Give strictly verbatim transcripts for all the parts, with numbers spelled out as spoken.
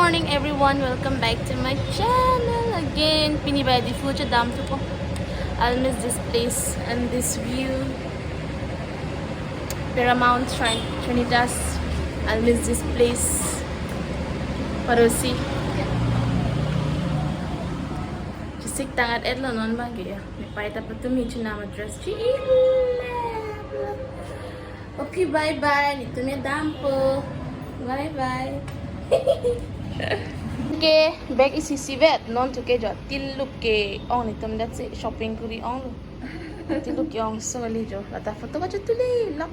Morning everyone, welcome back to my channel again. Pini bai Diphu chedamthupo. I'll miss this place and this view. Paramount Shrine, Trinitas. I'll miss this place. Parosi. Chesik tang-et-etlo non abangke ya. Nepei ta patumi chunam dress chi-ilo. Okay, bye bye. Netum dampo. Bye bye. Okay, bag isi isivet non thuke jo. Tiluk ke-ong netum, that's it. Shopping kuri-onglo. Tiluk ke-ong so kali jo. Lata photo kachetulilok.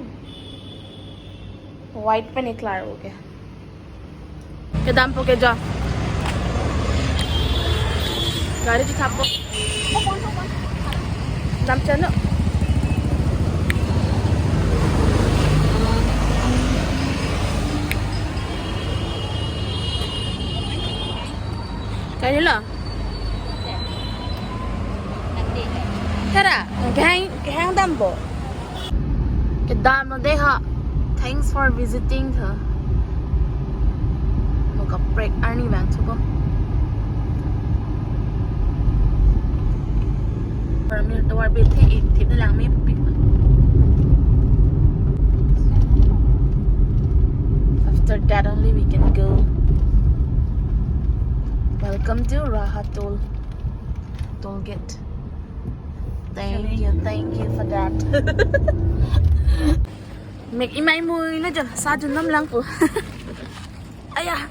White pen iklar, okay. Kedampo ke jo. Gari chethappo. Dam chano. Kailo. Tara, kehang, kehang dampo. Kedamlo dei ha. Thanks for visiting tho. Mo kaprek arni vangthupo. Permit tovar bethe ithip lang mepik. After that only we can go. Welcome to Raha toll, toll gate. Thank you, thank you for that. Mek imai mui na jo, sa jun nam lang po. Aya.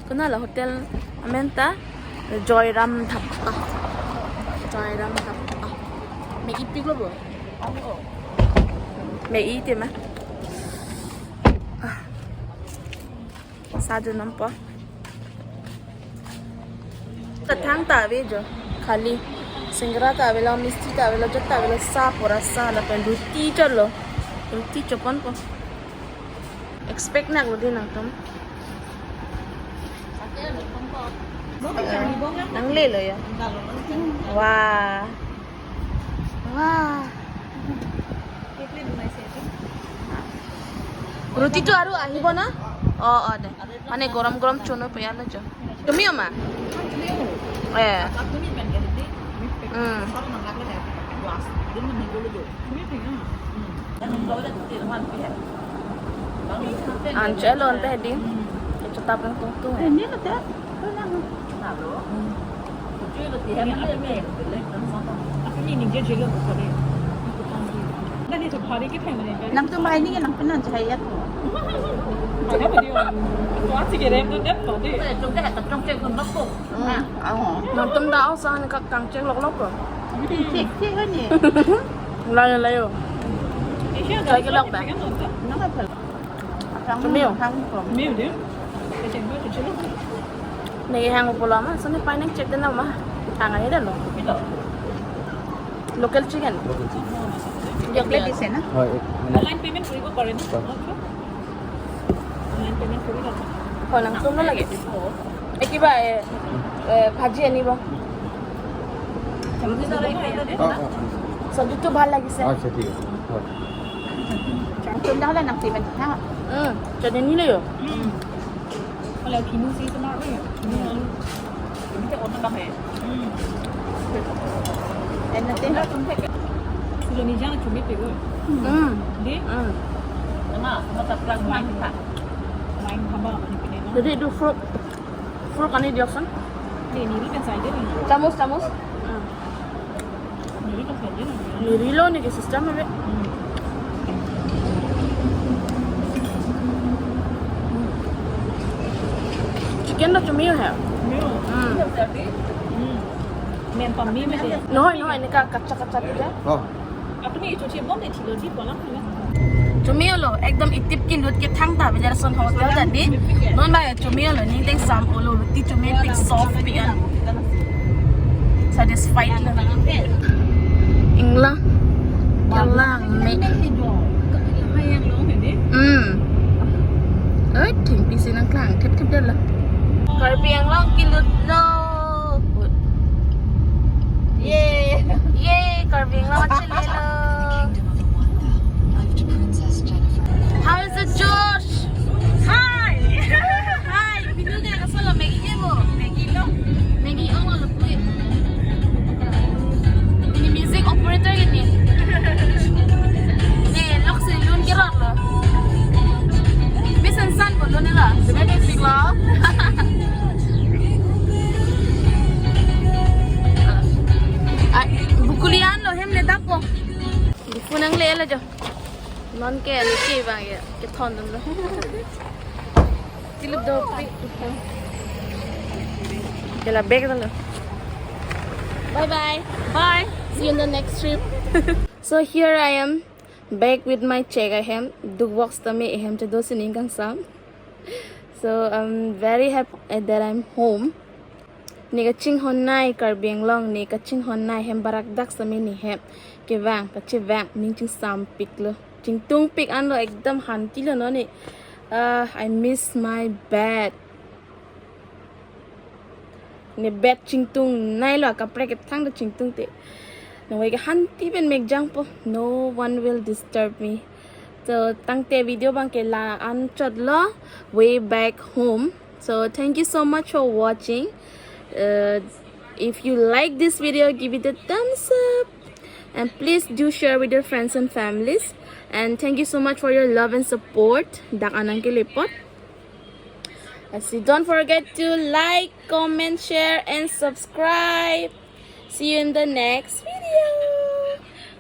Konat la hotel amen ta? Joyram Dhaba. Joyram Dhaba. Mek ipiklo bo. Mek ite ma. Ah. Sa jun nam po. Kethang ta ave jo. Khali singara ta avelo, misti ta avelo, jot ta avelo, sa pura sa lapen roti cholo. Roti choponpo. Expect nanglo dei nangtum. Nanglelo ya. Wah. Wah. Roti to aru ahibo na? Oh, oh, dei. Mane gorom gorom chono peyalo jo. Tumi oma? Eh. Hmm. Anche lo ante dei. Chotap nangtungtung. Ini lo ta. Nangtum bahai ni ke nangpinang chahaya tu. Hmm. Nangtum dak osang ni kak kangcheng loklok ko. Chek chek kan ni. Layo layo. Chai kelok ba. Nang apa? Kemil. Kemil dei. Neke hang pulo ma, sini pai nangchek dei nama. Hang aja dei lo. Local chicken. Local chicken. Chocolate দিছে না? হয়, এক minute. Online payment কৰিব পাৰে নে? হয়। Online payment কৰি লওক। হয়, nangtum lo lagi. এ, কিবা, এ, এ, ভাজি আনিব। চব্জিটো ভাল লাগিছে। আচ্ছা, ঠিক আছে। হয়। Nangtum dak hole nang payment ha. Hmm, jadi ni lo yo. Hmm. Wala kinu si sama ko yo. Hmm. Ini tak orang tambah ya. Hmm. Silo ni jang cumi pe ko. Hmm. Dei? Hmm. Nama, sama taprak main kita. Main haba apa ni pine na? Jadi itu fork, fork ani diokson. Dei, neli kan saja ni. Chamus, chamus. Hmm. Neli kan saja ni. Neli lo ni ke system abe. Hmm. Chicken lo chumi hai. Chumi. Hmm. Hmm. Men pami me dei. Nohoi, nohoi, eneka kacha kacha dei. Oh. Apuni ichu chibom dei thilo di polang na. Chumi olo, ekdom itip kilut kethang ta, bijar son hotel ta dei. Non ba chumi olo, ning teng sam olo, roti chumi pik soft pi an. Satisfied lo. Inglang. Kelang me. Hmm. Oi, thengpi si nangklang thip thip dei lo. Karbi Anglong kilut lo. Yay! Yay! Karbi Anglong achelelo. How is it, Josh? Hi! Hi! Pinu ke kasolo Maggi Lo jo. Non ke ani ke bang ya. Kethondunlo. Tilup dopik. Kela bag lo. Bye bye. Bye. See you in the next trip. So here I am back with my check ahem. Duk box tame ahem chedo sining kangsam. So I'm very happy that I'm home. Ne kachinghon nai Karbi Anglong, ne kachinghon nai hem barak dak sami ne hem. Kevang, kachevang, ning chingsampiklo. Chingtungpik anlo ekdam hantilo non ne. Uh, I miss my bed. Ne bed chingtung nailo, kaprek kethang do chingtungte. Nangvai ke hanti pen mekjangpo. No one will disturb me. So tangte video bang ke la-an chotlo, way back home. So thank you so much for watching. Uh, if you like this video, give it a thumbs up. And please do share with your friends and families. And thank you so much for your love and support. Dak anang ke lepot. As you don't forget to like, comment, share, and subscribe. See you in the next video.